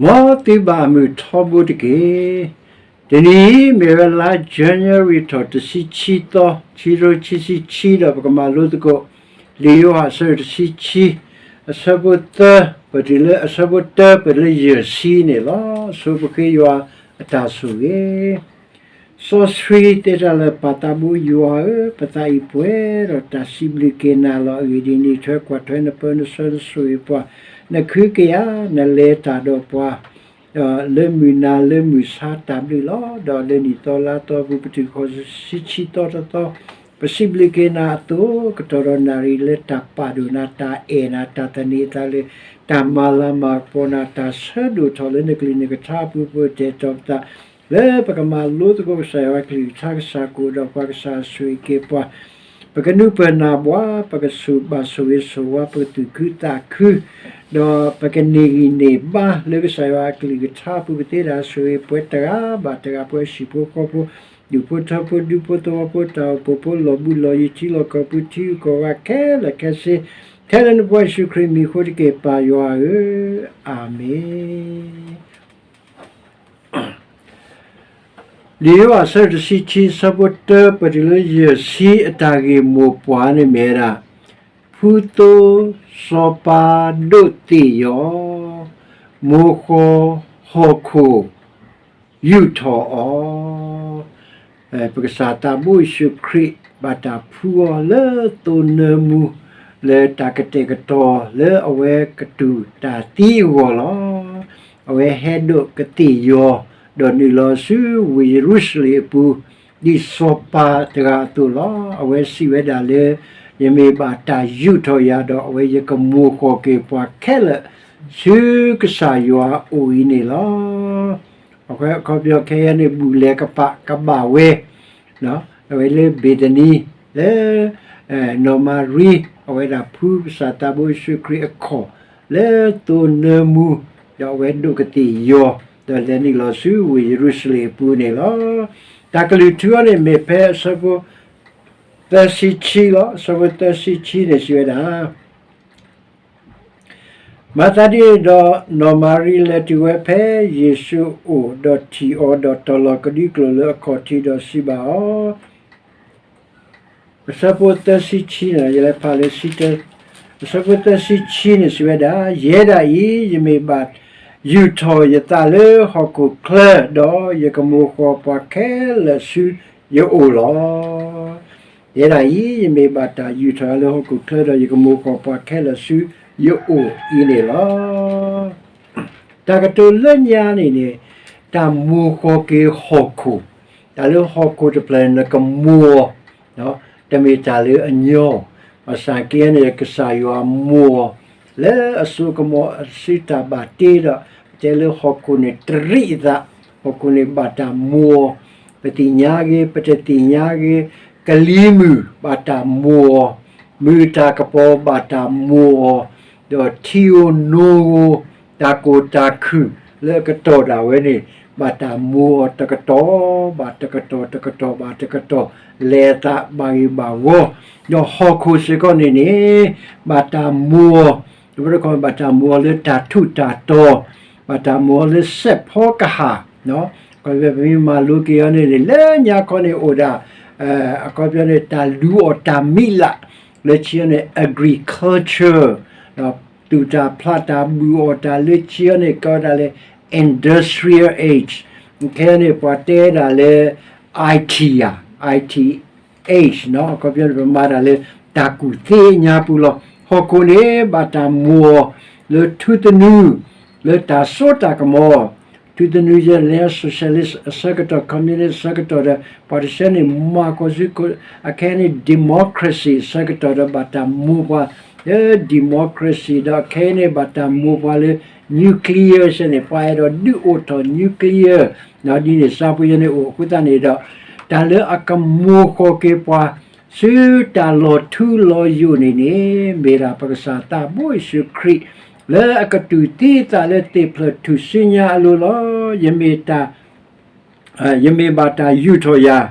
မ်သုဘၣ်အမုာ်ထီဘိတက့ၢ်. တနံၤအံၤမ့ၢ်ဝဲလါ January ထီၣ်တဆံခံသီ, ခံကထိခံဆံခံ ဒီးပကမၤလိသကိး လံာ်ယိၤဟၣ်အဆၢဒိၣ်တဆံခံ, အဆၢဖိသၢ, ပတုၤလၢအဆၢဖိတၢ ပတုၤလၢယဲၢ်ဆံန့ၣ်လီၤ. ဆိပဃ့ယွၤအတၢ်ဆိၣ်ဂ့ၤ စီဆှံသ့တၢ်လၢာ် ပၢ်သးဘိယွၤဧၢ, ပသးအံၤပှဲၤဒီးတၢ်စံးဘျုးက့ၤနၤလီၤ. အဂ့ၢ်ဒ်အံၤ, နအံးထွဲကွၢ်ထွဲ နပၢနဆှၢ နဆိၣ်ဂ့ၤပှၤ, နခုကယာ် နလဲၤတၢ်ဒီးပှၤ, ဒီးလၢမုၢ်နၤလၢမုၢ်ဆါတၢ်ဘျုးလီၤ. ဒီးလၢနံၣ်သီလါသီပူၤ ပတုၤဃီၤဆံဆံသီတသီ, ပစံးဘျုးက့ၤနၤအသိး ကတီၢ်ဒီးနၣ်ရံၣ်လၢတၢ်ပာ်ဒိၣ်နၤ, တၢ်အဲၣ်နၤ, တၢ်သန့ၤအသးလၢ တၢ်မၤလၤမၤကပီၤနၤ, တၢ်ဆၢဒိၣ်ထီၣ်လၢနကလုၢ်နကထါအပူၤ ပတဲာ်တီၤပသး လၢပကမၤလိသကိးကစၢ်ယွၤအကလုၢ်ကထါ, ကစၢ်ကအိၣ်ဒီးပှၤ, ကစၢ်ဆိၣ်ဂ့ၤက့ၤပှၤ, ပကနုာ်ပၢၢ်နၢ်ဘှါ, ပကဆိၣ်ဘၣ်ဆိၣ်ဂ့ၤဆိၣ်ဝါ, ပကသူၣ်ခုသးခု, ဒီးပကန့ၢ်ဂံၢ်န့ၢ်ဘါလၢကစၢ်ယွၤအကလုၢ်ကထါအပူၤ, ကသ့တၢ်ဆိၣ်ဂ့ၤပှဲၤတဂၤဘၣ်တဂၤ, ပှၤဟံၣ်ဖိဃီဖိ, ဒူၣ်ဖိထၢဖိ, ဒူဖိသဝီဖိ, တၢ်အိၣ်ဖှိၣ်ဖိ, လီၢ်ဘူးလီၢ်ယံၤ, ထံလီၢ်ကီၢ်ပူၤ, ထံဂုၤကီၢ်ဂၤခဲလၢာ်ခဲဆ့, ထဲလၢနဖိယ့ၣ်ၡူးခရံာ်အမံၤအဃိတက့ၢ်, ပၢ်ယွၤဧၢ, အၤမ့ၣ်. လံာ်ယိၤဟၣ်အဆၢဒိၣ်တဆံခံ အဆၢဖိတၢ ပတုၤလၢယဲၢ်ဆံ အတၢ်ဂ့ၢ်မိၢ်ပှၢ်န့ၣ်မ့ၢ်ဝဲဒၣ်, ဖုသိစီၤပၤဒိးသ့ၣ်ယီၤ, မိၢ်ဃီၤဟီၣ်ခိၣ် ယူာ်ထီၣ်အီၤ ပကစၢ်သးဘိယ့ၣ်ၡူးခရံာ် ဘၣ်တၢ်ဖှူအီၤလၢသိနၢမူ လၢတၢ်ကတဲာ်ကတီၤလၢအဝဲကတူၢ်တၢ်သံအဂီၢ်လီၤ. အဝဲဟဲဒိးကသ့ၣ်ယီၤ ဒီးနုာ်လီၤဆူဝ့ၢ်ယရူၤၡလ့ၣ်အပူၤ ဒ်စီၤပၤတဂၤအသိးလီၤ. အဝဲစံးဝဲဒၣ်လၢ ယမ့ၢ်ဘၣ်တၢ်ယူာ်ထီၣ်ယၤဒီး အဝဲယကမိၢ်ဃီၣ်က့ၤပှၤခဲလၢာ် ဆူကစၢ်ယွၤအအိၣ်အံၤန့ၣ်လီၤ. အခီပညီခဲအံၤန့ၣ် ဘူၣ်လဲၤကပာ်ကဘၣ်ဝဲ အဝဲလၢဘ့းသနံ လၢ နီၢ်မၤရံ အဝဲဒၣ်ဖှူကစၢ်သးဘိယ့ၣ်ၡူးခရံာ်အခီၣ် လၢသိနၢမူ ဒီးအဝဲဒိးကသ့ၣ်ယီၤ ဒီးလဲၤနုာ်လီၤဆူဝ့ၢ်ယရူၤၡလ့ၣ်အပူၤန့ၣ်လီၤ. တၢ်ကလုၢ်ထူအီၤန့ၣ်မ့ၢ်ဖဲအဆၢဖိ သၢဆံခံလီၤ. အဆၢဖိသၢဆံခံန့ၣ်စံးဝဲဒၣ် မၤသးဒ်န့ၣ်ဒီး နီၢ်မၤရံလဲၤတုၤဝဲဖဲယ့ၣ်ၡူးအအိၣ် ဒီးထံၣ်အီၤ ဒီးတီၤလီၤကဒွံကျိာ်လၢအခီၣ်ထံး ဒီးစံးဘၣ်အီၤ, အဆၢဖိသၢဆံခံန့ၣ် ယလဲၤဖးလၢဆံတၢ, အဆၢဖိသၢဆံခံန့ၣ်စံးဝဲဒၣ်, ယဲဒၣ်အံၤ ယမ့ၢ်ဘၣ်ယူာ်ထီၣ်ယသးလၢဟီၣ်ခိၣ်ချၢ ဒီးယကမိၢ်ဃီၣ်ပှၤခဲလၢာ်ဆူယအိၣ်လီၤ. ယဲဒၣ်အံၤ ယမ့ၢ်ဘၣ်တၢ်ယူာ်ထီၣ်ယၤလၢဟီၣ်ခိၣ်ချၢ ဒီးယကမိၢ်ဃီၣ်ပှၤခဲလၢာ်ဆူယအိၣ်အံၤန့ၣ်လီၤ. တၢ်ကတိၤလၢညါန့ၣ်န့ၣ် တၢ်မိၢ်ဃီၣ်က့ၤဟီၣ်ခိၣ်, တၢ်လၢဟီၣ်ခိၣ်တဖျၢၣ်န့ၣ် နကမိၢ်အီၤ, တမ့ၢ်တၢ်လၢအညီ, ဘၣ်ဆၣ်က့န့ၣ် ကစၢ်ယွၤမိၢ်အီၤ လၢအစိကမီၤအစုတၢ်ဘၣ်တ့ဒီး ပတဲလၢဟီၣ်ခိၣ်န့ၣ်တရံးအသး, ဟီၣ်ခိၣ်န့ၣ်ဘၣ်တၢ်မိၢ်အီၤ, ပသ့ၣ်ညါဂ့ၤ ပတသ့ၣ်ညါဂ့ၤ, ကလံၤမုၢ်ဘၣ်တၢ်မိၢ်အီၤ, မုၢ်တၢ်ကပီၤဘၣ်တၢ်မိၢ်အီၤ, ဒီးထံဧိၤနိဧိၤ တၢ်ကိၢ်တၢ်ခုၣ်လၢအကတီၢ်ဒၣ်ဝဲန့ၣ် ဘၣ်တၢ်မိၢ်အီၤတကတီၢ်ဘၣ်တကတီၢ် တကတီၢ်ဘၣ်တကတီၢ် လဲၤအသးဘၣ်ဂ့ၢ်ဘၣ်ဝီ, ဒီးဟီၣ်ခိၣ်စ့ၢ်ကီးန့ၣ်န့ၣ် ဘၣ်တၢ်မိၢ်အီၤ, တဘျီတခီၣ်ဘၣ်တၢ်မိၢ်အီၤလၢတၢ်ထူးတၢ်တီၤ, ဘၣ်တၢ်မိၢ်အီၤလၢစဲးဖီကဟၣ်, ခီဖျိပမ့ၢ်မၤလိက့ၤအီၤန့ၣ်န့ၣ် လၢညါခီန့ၣ်အိၣ်ဒၣ် အခီပညီန့ၣ် တၢ်လူအီၣ်တၢ်မံလး လၢခံအီၤန့ၣ် agriculture, ဒီးသူၣ်တၢ်ဖျးတၢ် ဘူးအီၣ်တၢ် လၢခံအီၤန့ၣ် ကီးဒၣ်လၢ industrial age, ခဲအံၤန့ၣ် ပှၤတဲဒၣ်လၢ IT ဧါ, IT age နီၤ, အခီပညီန့ၣ် ပမၤတၢ်လၢ တၢ်ကူၣ်သ့ညါပူၤလီၤ. ဟီၣ်ခိၣ်န့ၣ် ဘၣ်တၢ်မိၢ်အီၤ လၢထူသနူ လၢတၢ်စိတၢ်ကမီၤ ထူသနူယဲၢ်လၢ socialist အဆၢကတီၢ် communist အဆၢကတီၢ်ဒီး ပှၤတဆၢန့ၣ် မၤကီၢ်စု အခဲအံၤန့ၣ် democracy အဆၢကတီၢ်ဒီး ဘၣ်တၢ်မိၢ်ပှၤလၢ democracy ဒီးအခဲအံၤန့ၣ် ဘၣ်တၢ်မိၢ်ပှၤလၢ nuclear ဆၢန့ၣ် ပှၤအဲၣ်ဒိးဒုးအိၣ်ထီၣ် nuclear ဒ်န့ၣ် စၢဖှိၣ်ယဲၢ်န့ၣ်အိၣ်အဃိသတးန့ၣ်ဒီး တၢ်လၢအကမိၢ်ဃီၣ်က့ၤပှၤ ဆူတၢ်လီၤထူလီၤယိာ်န့ၣ်န့ၣ် မ့ၢ်ဒၣ်ပကစၢ်သးဘိယ့ၣ်ၡူးခရံာ် လၢအကတူၢ်သံအသးလၢသ့ၣ်ဖျၢၣ်ထူၣ်စုညါအလိၤလီၤ. ယမ့ၢ်တၢ် ယမ့ၢ်ဘၣ်တၢ်ယူာ်ထီၣ်ယၤ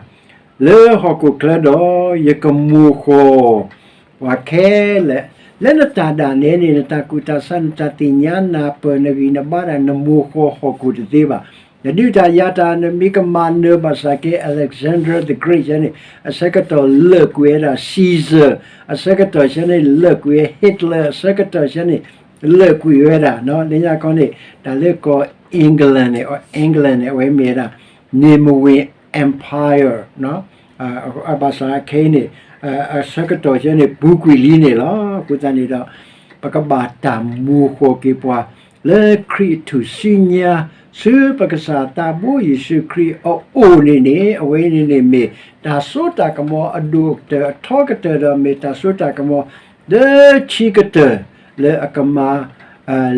လၢဟီၣ်ခိၣ်ချၢဒီး ယကမိၢ်ဃီၣ် ပှၤခဲလၢာ် လၢနတၢ်ဒၣ်နဲန့ၣ် နတၢ်ကူၣ်တၢ်ဆး နတၢ်သ့ၣ်ညါနၢ်ပၢၢ် နဂံၢ်နဘါဒၣ် နမိၢ်ဃီၣ်ဟီၣ်ခိၣ်တသ့ဘၣ်. နဒုးတၢ်ယၤတၢ် နမ့ၢ်ကမၤနၢၤဘၣ်ဆၣ်က့ Alexander the Great ယဲန့ၣ် အဆၢကတီၢ်လၢာ်ကွံာ်ဝဲဒၣ် Caesar, အဆၢကတီၢ်ယဲန့ၣ် လၢာ်ကွံာ်ဝဲ Hitler, အဆၢကတီၢ်ယဲန့ၣ် လၢာ်ကွံာ်ဝဲဒၣ် လၢညါခီန့ၣ် တၢ်လၢကီၢ် England န့ၣ် England န့ၣ် အဝဲမ့ၢ်ဝဲဒၣ် Nemawian Empire ဘၣ်ဆၣ်ခဲအံၤန့ၣ် အဆၢကတီၢ်ယဲန့ၣ် ပူၤကွံာ်လံန့ၣ်လီၤ. အဃိသတးန့ၣ်ဒီး ပကဘၣ်တၢ်မိၢ်ဃီၣ်က့ၤပှၤ လၢခရံာ်အထူၣ်စုညါ ဆူပကစၢ်သးဘိယ့ၣ်ၡူးခရံာ်အအိၣ်န့ၣ်န့ၣ် အဝဲန့ၣ်န့ၣ်မ့ၢ် တၢ်စိတၢ်ကမီၤအဒိၣ်ကတၢၢ်အထီကတၢၢ်ဒီး မ့ၢ်တၢ်စိတၢ်ကမီၤ လၢခံကတၢၢ် လၢအကမၤ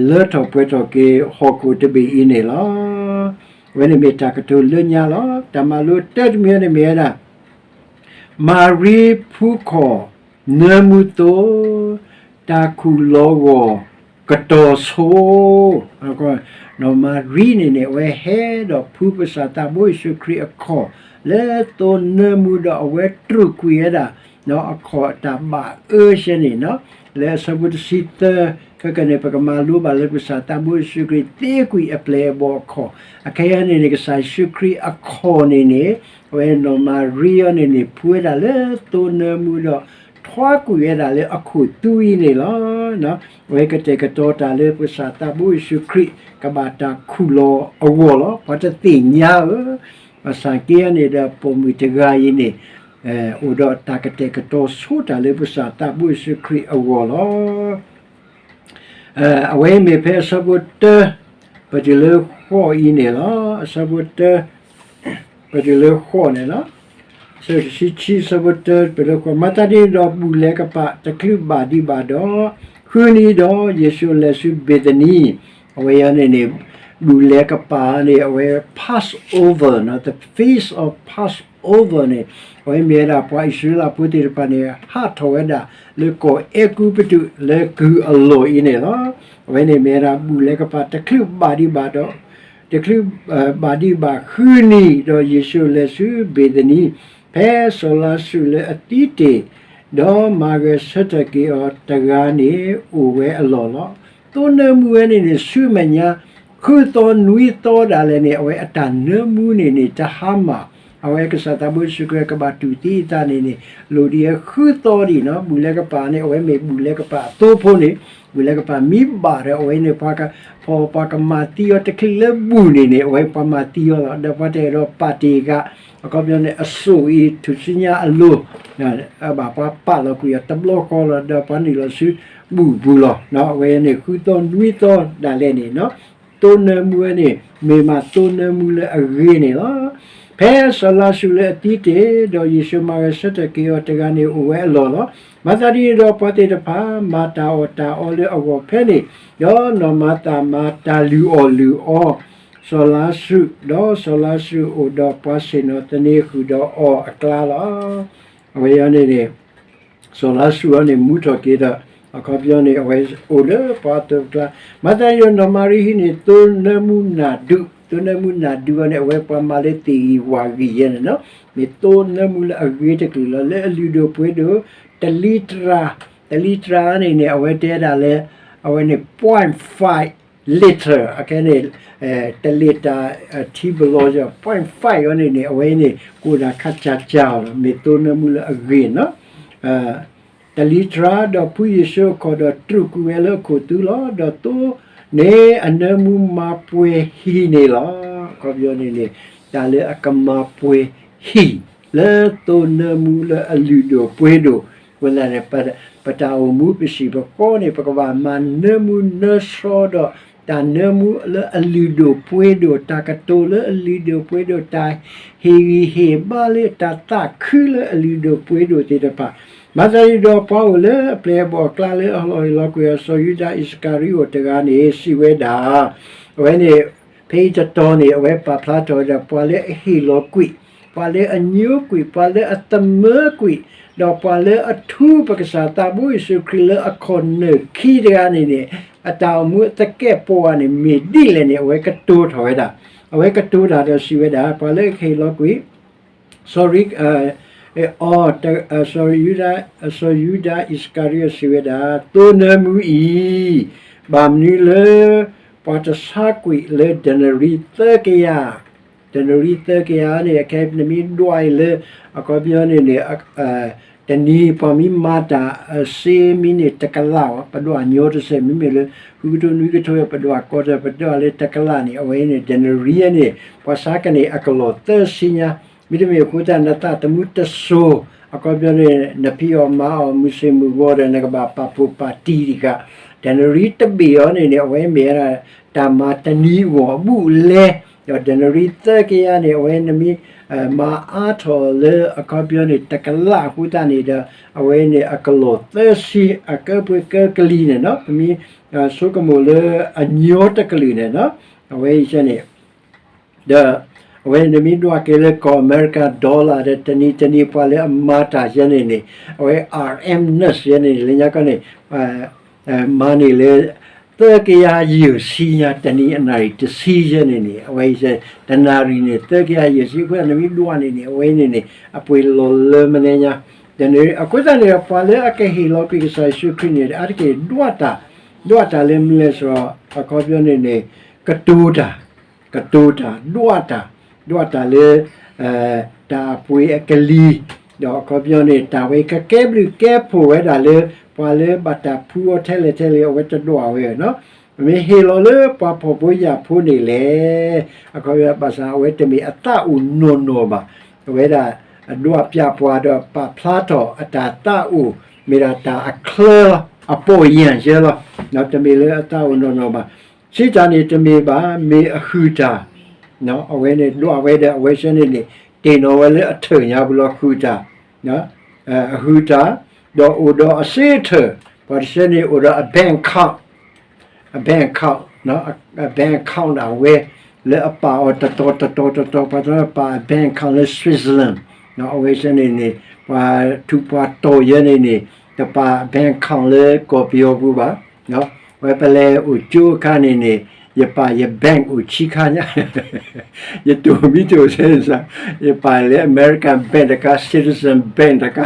လၢထီၣ်ပှဲၤထီၣ်က့ၤဟီၣ်ခိၣ်တဘ့ၣ်အံၤန့ၣ်လီၤ. အဝဲန့ၣ်မ့ၢ်တၢ်ကတိၤလၢညါလီၤ. တၢ်မၤလိတၢ်တမံၤန့ၣ်မ့ၢ်ဝဲဒၣ် မၤရံဖူခီၣ် နၢမူသိ တၢ်ခူၣ်လီၤဂီၢ် ကတီၤဆိ နီၢ်မၤရံန့ၣ်န့ၣ် အဝဲဟဲဒီးဖူပကစၢ်သးဘိယ့ၣ်ၡူးခရံာ်အခီၣ် လၢသိနၢမူဒီးအဝဲတြူာ်ကွံာ်ဝဲဒၣ် အခီၣ်အတၢ်ဘၣ်အၢစဲန့ၣ် လၢအဆၢဖိတဆံသၢ ခဲကနံၣ်န့ၣ် ပကမၤလိဘၣ်လၢပကစၢ်သးဘိယ့ၣ်ၡူးခရံာ်သ့ကွံာ်အပျဲၢ်အဘီၣ်အခီၣ် အခဲအံၤန့ၣ်န့ၣ် ကစၢ်ယ့ၣ်ၡူးခရံာ်အခီၣ်န့ၣ်န့ၣ် အဝဲနီၢ်မၤရံအံၤန့ၣ်န့ၣ် ဖူဝဲဒၣ်လၢသိနၢမူဒီး ထွါကွံာ်ဝဲဒၣ်လၢအခိၣ်သူအံၤန့ၣ်လီၤ. အဝဲကတဲာ်ကတီၤတၢ်လၢပကစၢ်သးဘိယ့ၣ်ၡူးခရံာ် ကဘၣ်တၢ်ခူၣ်လီၤအဂီၢ်လီၤ. ပှၤတသ့ၣ်ညါဧၢ, ဘၣ်ဆၣ်က့န့ၣ်ဒီး ပိာ်မုၣ်တဂၤအံၤန့ၣ် အိၣ်ဒီးတၢ်ကတဲာ်ကတီၤဆိတၢ်လၢပကစၢ်သးဘိယ့ၣ်ၡူးခရံာ်အဂီၢ်လီၤ. အဝဲမ့ၢ်ဖဲအဆၢဖိတၢ ပတုၤလၢဃိးအံၤန့ၣ်လီၤ. အဆၢဖိတၢ ပတုၤလၢဃိးန့ၣ်လီၤ. ဆၢတဆံခံ ဆၢဖိတၢ ပတုၤလၢဃိး, မၤသးဒ်န့ၣ်ဒီး ဘူၣ်လဲၤကပာ် တချုးဘၣ်ဒံးဘၣ်ဒီး ဃုနံၤဒီး ယ့ၣ်ၡူးလဲၤဆူဘ့ၤသနံ, အဝဲအံၤန့ၣ်န့ၣ် ဘူၣ်လဲၤကပာ်န့ၣ် အဝဲ Passover နီၤ, the Feast of Passover န့ၣ် အဝဲမ့ၢ်ဝဲဒၣ်ပှၤအံၣ်စရ့လးဖိသ့ၣ်တဖၣ်န့ၣ် ဟးထီၣ်ဝဲဒၣ်လၢကီၢ်အဲၤကူပတူးလၢကုၢ်အလီၢ်အံၤန့ၣ်လီၤ. အဝဲန့ၣ်မ့ၢ်ဝဲဒၣ်ဘူၣ်လဲၤကပာ် တချုးဘၣ်ဒံးဘၣ်ဒီး တချုးဘၣ်ဒံးဘၣ်ဃုနံၤ ဒီးယ့ၣ်ၡူးလဲၤဆူဘ့ၤသနံ, ဖဲစီၤလါစရူးလၢအသံတ့ၢ် ဒီးမၤဂဲၤဆၢထၢၣ်က့ၤအီၤတဂၤန့ၣ် အိၣ်ဝဲအလီၢ်လီၤ. သိနၢမူဝဲန့ၣ်န့ၣ် ဆူမဲာ်ညါ ဃုသီနွံသီဒၣ်လဲာ်န့ၣ် အဝဲအတၢ်နၢမူန့ၣ်န့ၣ် တဟါမၢ်, အဝဲကစၢ်သးဘိယ့ၣ်ၡူးခရံာ်ကဘၣ်တူၢ်သံအသးန့ၣ်န့ၣ် လိၣ်ဒံးဃုသီဒံးနီၤ. ဘူၣ်လဲၤကပာ်န့ၣ် အဝဲမ့ၢ်ဘူၣ်လဲၤကပာ်အသိဖိန့ၣ် ဘူၣ်လဲၤကပာ်မ့ၢ်ဘၣ်ဒီး အဝဲန့ၣ် ပှၤကမၤသံအီၤတချုးလၢဘူၣ်န့ၣ်န့ၣ် အဝဲပှၤမၤသံအီၤလီၤ. ဒီးပှၤတအဲၣ်ဒိးပာ်တ့ၢ်ဂၤ, အခီပညီန့ၣ် အစိၣ်အံၤ ထူၣ်စုညါအလိၤ ဘၣ်ပှၤပာ်လီၤကွံာ်အီၤတဘျီဃီလီၤ. ဒီးပှၤနုာ်လီၤဆူဘူၣ်ပူၤလီၤ. အဝဲန့ၣ် ဃုသီနွံသီဒၣ်လဲာ်န့ၣ် သိနၢမူဝဲန့ၣ် မ့ၢ်မးသိနၢမူလၢအဂ့ၤန့ၣ်လီၤ. ဖဲစီၤလါစရူးလၢအသံတ့ၢ် ဒီးယ့ၣ်ၡူးမၤဂဲၤဆၢထၢၣ်က့ၤအီၤတဂၤန့ၣ် အိၣ်ဝဲအလီၢ်လီၤ. မၤသးဒ်န့ၣ်ဒီး ပှၤသ့ၣ်တဖၣ် မၤတၢ်အီၣ်တၢ်အီလၢအဂီၢ်ဖဲန့ၣ်, ဒီးနီၢ်မၤသၤမၤတၢ်လုၢ်အီၣ်လုၢ်အီ စီၤလါစရူး, ဒီးစီၤလါစရူးအိၣ်ဒီးပှၤဆ့ၣ်နီၤသန့ၤဃုာ်ဒီးအီၤအကျါလီၤ. အဝဲအံၤန့ၣ်န့ၣ် စီၤလါစရူးအံၤန့ၣ် မူထီၣ်က့ၤဒီး အခီပညီန့ၣ် အဝဲအိၣ်လၢပှၤအသိးအကျါ, မၤသးဒ်န့ၣ်ဒီး နီၢ်မၤရံဟံးန့ၢ် သိနၢမူနၢ်ဒူ, သိနၢမူနၢ်ဒူအံၤန့ၣ် အဝဲပှၤမၤလၢသ့ၣ်ဂံၢ်ဝၣ်ဂံၢ်ယဲန့ၣ်လီၤ. မ့ၢ်သိနၢမူလၢအဂ့ၤတကလုာ်လီၤ. လၢအလုၢ်ဒိၣ်ပှ့ၤဒိၣ် တလံတြၤ, တလံတြၤန့ၣ်န့ၣ် အဝဲတဲဒၣ်လၢ အဝဲန့ၣ် point five litre, အခဲန့ၣ် တလံတြၤ ထံဘလီ point five အံၤန့ၣ်န့ၣ် အဝဲန့ၣ် ကအိၣ်ဒၣ်ခါကၢ်ကၢ်လီၤ. မ့ၢ်သိနၢမူလၢအဂ့ၤနီၤ. တလံတြၤ ဒီးဖှူယ့ၣ်ၡူးအခီၣ်ဒီးတြူာ်ကွံာ်ဝဲလၢအခိၣ်သူလီၤ. ဒီးသိန့ၣ်အနၢမူမၤပှဲၤဟံၣ်န့ၣ်လီၤ. အခီပညီန့ၣ်န့ၣ် တၢ်လၢအကမၤပှဲၤဟံၣ် လၢသိနၢမူလၢအလုၢ်ဒိၣ်ပှ့ၤဒိၣ်, ဝဲဒၣ်န့ၣ် ပတၢ်အိၣ်မူပစံၣ်ပဃီန့ၣ် ပကဘၣ်မၤနၢမူနၢဆှီဒီး တၢ်နၢမူလၢအလုၢ်ဒိၣ်ပှ့ၤဒိၣ်, တၢ်ကတိၤလၢအလုၢ်ဒိၣ်ပှ့ၤဒိၣ်, တၢ်ဟ့ၣ်ဂံၢ်ဟ့ၣ်ဘါလၢတၢ်သးခုလၢအလုၢ်ဒိၣ်ပှ့ၤဒိၣ်သ့ၣ်တဖၣ်, မၤသးဒ်န့ၣ်ဒီးပှၤအိၣ်လၢအပျဲၢ်အဘီၣ်အကျါလၢအလီၤဟ့ၣ်လီၤကွံာ်အီၤ စီၤယူဒၤအံၣ်စကၤရံအိၣ်တဂၤန့ၣ် စံးဝဲဒၣ်, အဝဲန့ၣ် ဖဲအံၤတတီၤန့ၣ် အဝဲပာ်ဖျါထီၣ်ဝဲဒၣ် ပှၤလၢအဟ့ၣ်လီၤကွံာ်, ပှၤလၢအညိကွံာ်, ပှၤလၢအသမၢကွံာ်, ဒီးပှၤလၢအထူပကစၢ်သးဘိယ့ၣ်ၡူးခရံာ်လၢအခီၣ်နၢၢ်ခံတဂၤန့ၣ်န့ၣ် အတၢ်အိၣ်မူအသကဲးပဝးန့ၣ် မ့ၢ်ဒ်လဲၣ်န့ၣ် အဝဲကတိၤထီၣ်ဝဲဒၣ်, အဝဲကတိၤတၢ်ဒီးစံးဝဲဒၣ် ပှၤလၢအဟ့ၣ်လီၤကွံာ် sorry, အီၤ, စီၤယူဒၤ, စီၤယူဒၤအံၣ်စကၤရံယိၣ်စံးဝဲဒၣ်, သိနၢမူအံၤ, ဘၣ်မနုၤလၢ ပှၤတဆါကွံာ်လၢဒနရံၣ်သၢကယၤ, ဒနရံၣ်သၢကယၤန့ၣ် အခဲအံၤနမ့ၢ်ဒွးအံၤလၢ အခီပညီန့ၣ်န့ၣ် တနံၤပှၤမ့ၢ်မၤတၢ်အစ့မံၤန့ၣ်တကလးအီၤ, ပဒွးညီတစဲး မ့မ့ၢ်လၢ ဃုကထိနွံကထိ ပဒွးကီတၢ် ပဒွးလၢတကလးန့ၣ် အဝဲန့ၣ် ဒနရံၣ်န့ၣ် ပှၤဆါကန့ၣ်အကလီၢ်သၢဆံညါ, မ့တမ့ၢ်အဃိသတး နသးသမူတစိၤ အခီပညီန့ၣ် နဖံးအီၣ်မၤအီၣ်မုၢ်ဆ့ၣ်မုၢ်ဂီၤဒီး နကဘၣ်ပာ်ဖှိၣ်ပာ်တံၢ်တဂၤ, ဒနရံၣ်တဘ့ၣ်အီၤန့ၣ်န့ၣ် အဝဲမ့ၢ်ဝဲဒၣ်တၢ်မၤတနံၤအဂီၢ်အဘူးအလဲ, ဒီးဒနရံၣ်သၢကယၤန့ၣ် အဝဲနမ့ၢ် မၤအါထီၣ်လၢအခီပညီန့ၣ် တကလးအဃိသတးန့ၣ်ဒီး အဝဲန့ၣ်အကလီၢ်သၢဆံ အကၢပှဲၤကၢကလံၤန့ၣ်နီၤ, ပမ့ၢ်ဆိကမိၣ်လၢအညီတကလုာ်န့ၣ်နီၤ, အဝဲအံၤန့ၣ် ဒီးအဝဲနမ့ၢ်ဒွးက့ၤလၢကီၢ်အမဲရကၤ dollar ဒီး တနံၤတနံၤပှၤလၢအမၤတၢ်ယဲန့ၣ်န့ၣ် အဝဲ RM nurse ယဲန့ၣ် လၢညါကီၢ်န့ၣ် မၤန့ၢ်လၢ သၢကယၤယဲၢ်ဆံညါ တနံၤအနၣ်ရံၣ်တဆံယဲန့ၣ်န့ၣ် အဝဲအံၤ တနၣ်ရံၣ်န့ၣ် သၢကယၤယဲၢ်ဆံ အဃိသတးနမ့ၢ်ဒွးန့ၣ်န့ၣ် အဝဲန့ၣ်န့ၣ် အပှ့ၤလီၤလၢမနုၤညါ, အဃိသတးန့ၣ်ဒီး ပှၤလၢအကဟ့ၣ်လီၤကွံာ်ကစၢ်ယ့ၣ်ၡူးခရံာ်န့ၣ် အါတက့ၢ်ဒွးတၢ်, ဒွးတၢ်လၢမနုၤလဲၣ်န့ၣ် အခီပညီန့ၣ်န့ၣ် ကတိၤတၢ်, ကတိၤတၢ်, ဒွးတၢ်, ဒွးတၢ်လၢ တၢ်အပှ့ၤအကလံၤ, ဒီးအခီပညီန့ၣ် တၢ်ဝဲကကဲဘျုးကဲဖှိၣ်ဝဲဒၣ်လၢ ပှၤလၢဘၣ်တၢ်ဖှူအီၤထဲလဲၣ်ထဲလဲၣ် အဝဲတဒွးဝဲနီၤ, မ့ၢ်ဟ့ၣ်လီၤလၢပှၤဖှီၣ်ဖိယာ်ဖိန့ၣ်လဲၣ်, အခီပညီဘၣ်ဆၣ် အဝဲတမ့ၢ်အသးအိၣ်နီၢ်နီၢ်ဘၣ်, အဝဲဒၣ် ဒွးပျးပှၤဒီးပာ်ဖျါထီၣ်အတၢ်သးအိၣ် မ့ၢ်ဒၣ်တၢ်အချၢလီၤ, အပိာ်ယၢ်ယဲလီၤ, တမ့ၢ်လၢအသးအိၣ်နီၢ်နီၢ်ဘၣ်, စံးတၢ်န့ၣ်တမ့ၢ်ဘၣ်, မ့ၢ်အဃုာ်တၢ် အဝဲန့ၣ်ဒွးဝဲဒီး အဝဲသ့ၣ်န့ၣ်န့ၣ် တ့ၢ်နီၣ်ဝဲလၢအထၢၣ်ညါပူၤလီၤ ဃုာ်တၢ်, အဃုာ်တၢ်, ဒီးအိၣ်ဒီးအစ့အထၢၣ်, ပှၤတဆၢန့ၣ်အိၣ်ဒီးအ bank account, အ bank account, အ bank account ဒၣ်ဝဲ လၢအပာ်အီၤတတီၤတတီၤတတီၤ ပှၤတပာ်အ bank account လၢ Switzerland, အဝဲသ့ၣ်န့ၣ်န့ၣ် ပှၤထူးပှၤတီၤယဲန့ၣ်န့ၣ် တပာ် bank account လၢကီၢ်ပယီၤပူၤဘၣ်, ဝဲပလဲၤအိၣ်ကၠိအခါန့ၣ်န့ၣ် ယပာ်ယ bank အိၣ်ဆံခါညါ ယတိၢ်မံတိၢ်စဲစး, ယပာ်လၢ American bank တခါ Citizen bank တခါ,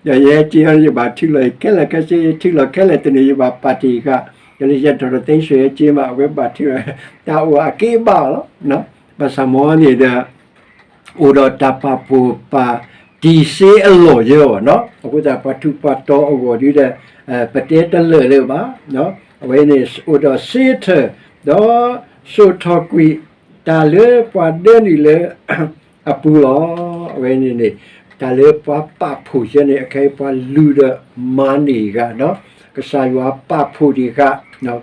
ဒီးယဟဲက့ၤအီၤ ယဘၣ်ထုးလီၤခဲလၢာ်ခဲဆ့ ယထုးလီၤခဲလၢာ်တန့ၢ် ယဘၣ်ပာ်တ့ၢ်ဃာ်, ဒီးလၢယဲထီၣ်တသ့စ့ၢ်ယက့ၤမး အဝဲဘၣ်ထုးလီၤ, တၢ်အိၣ်အက့ဘၣ်လီၤ, ဘၣ်ဆၣ်မ်န့ၣ်ဒီး အိၣ်ဒီးတၢ်ပာ်ဖှိၣ်ပာ်တံၢ်စ့အလီၢ်ယဲအီၤနီၤ, အဃိသတးပှၤထူးပှၤတီၤအဂီၢ်ဒုဒီး ပတဲတလၢာ်လၢၤဘၣ်, အဝဲန့ၣ်အိၣ်ဒီးစ့ထၢၣ်, ဒီးစိာ်ထီၣ်ကွံာ်တၢ်လၢပှၤဒၢနုာ်လၢ အပူၤလီၤ, အဝဲန့ၣ်န့ၣ် တၢ်လၢပှၤပာ်ဖှိၣ်ယဲန့ၣ် အခဲအံၤပှၤလူၤဒီးမၤန့ၢ်ဂၤနီၤ, ကစၢ်ယွၤပာ်ဖှိၣ်ဒံးဂၤ